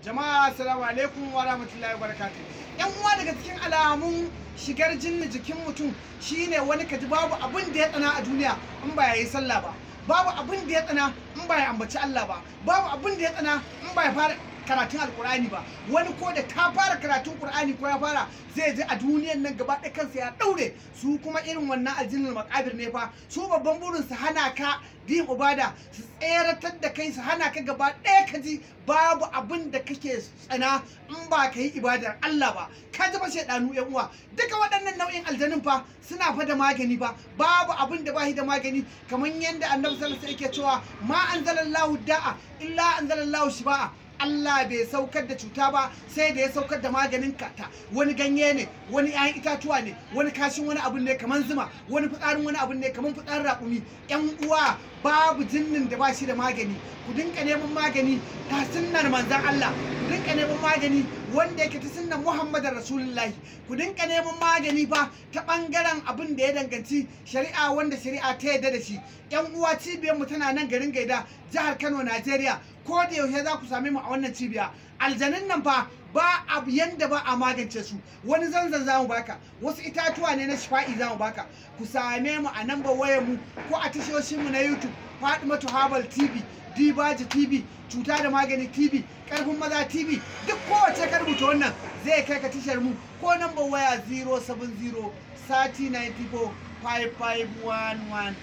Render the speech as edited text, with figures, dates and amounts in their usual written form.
Jama'a, assalamu alaikum wa rahmatullahi wa barakatuh. Yan uwa, daga cikin alamun shigar jinni jikin mutum shine wani kaji babu abin da ya tsana a duniya in ba ya yi sallah ba, babu abin da ya tsana in ba ya ambaci Allah ba, babu abin da ya tsana in ba ya fara karatun Alkur'ani ba. Wani ko da ka fara karatun Qur'ani ko ya fara, zai ji a duniyan nan gaba ɗaya kansa ya ɗaure. Su kuma irin wannan aljinul makabir ne fa. Su babban burin su hana ka yin ibada, su tseratar da kai, su hana ka gaba ɗaya, ka ji babu abin da kake tsana in ba ka yi ibadar Allah ba. Ka ji ba shaidanu. Yan uwa, duka waɗannan nau'in aljanun fa suna fa da magani fa. Babu abin da ba shi da magani, kamar yadda Annabi sallallahu alaihi wasallam yake cewa: "Ma anzalallahu da'a illa anzalallahu shifa'a." Allah bai saukar da cuta ba sai da ya saukar da maganin kata. Wani ganye ne, wani 'ya'yan itatuwa ne, wani kashin wani abun ne kamar zuma, wani fitsarin wani abun ne kamar fitsarin raƙumi. Yan uwa, babu jinnin da ba shi da magani. Ku dinka neman magani ta sunnar Manzon Allah, ku dinka neman magani wanda yake ta sunnar Muhammadin Rasulullahi, ku dinka neman magani fa ta bangaren abin da ya danganci shari'a, wanda shari'a ta yarda da shi. Yan uwa, cibiyar mu tana nan garin Gaida, jihar Kano, Najeriya. Ko da yaushe za ku same mu a wannan cibiya. Aljanun nan fa ba abu yanda ba a magance su. Wani zanzan za mu baka, wasu itatuwa ne na shifa'i za mu baka. Ku same mu a namba wayar mu ko a tashoshin mu na YouTube: Fatimatu Habal TV, Dibaji TV, Cuta da Magani TV, Karfin Maza TV. Duk kowace ka rubuta wannan zai kai ka tashar mu, ko namba waya 070 3094 5511.